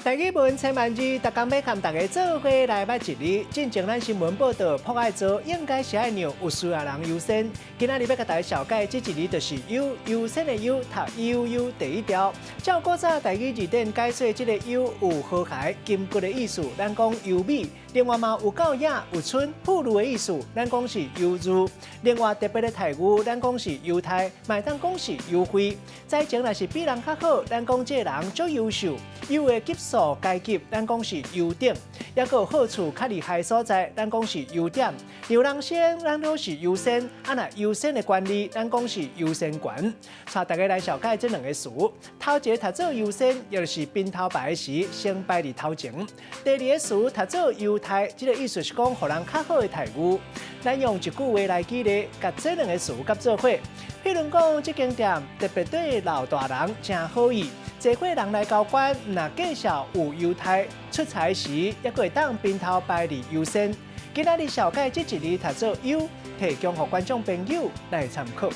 台語文千萬字，逐工欲共大家做伙來捌一字。進前咱新聞報道，朴愛做應該是愛讓有需要人優先。今仔日欲共大家紹介這一字就是優，優先的優，讀悠悠第一調。照古早台語字典解說，這个優有和諧、金骨的意思，咱講優美。另外嘛有夠野、有春、富裕的意思，咱講是優裕。另外特別的待遇，咱講是優待，嘛會當講是優惠。才情若是比人較好，咱講這个人足優秀。優的級數階級，咱講是優等；抑閣有好處較厲害所在，咱講是優點。讓人先，咱講是優先。啊，若優先的權利，咱講是優先權。帶大家來紹介這兩个詞。頭一个讀做優先，也就是賓頭排時先排佇頭前。第二个詞讀做優待，這个意思是講予人較好的待遇。咱用一句話來舉例，共這兩个詞佮做伙。譬如講，這間店特別對老大人誠好意。濟歲人來交關，若介紹有優待，出差時抑閣會當賓頭排佇優先。今仔日紹介這一字讀做優，提供予觀眾朋友來參考。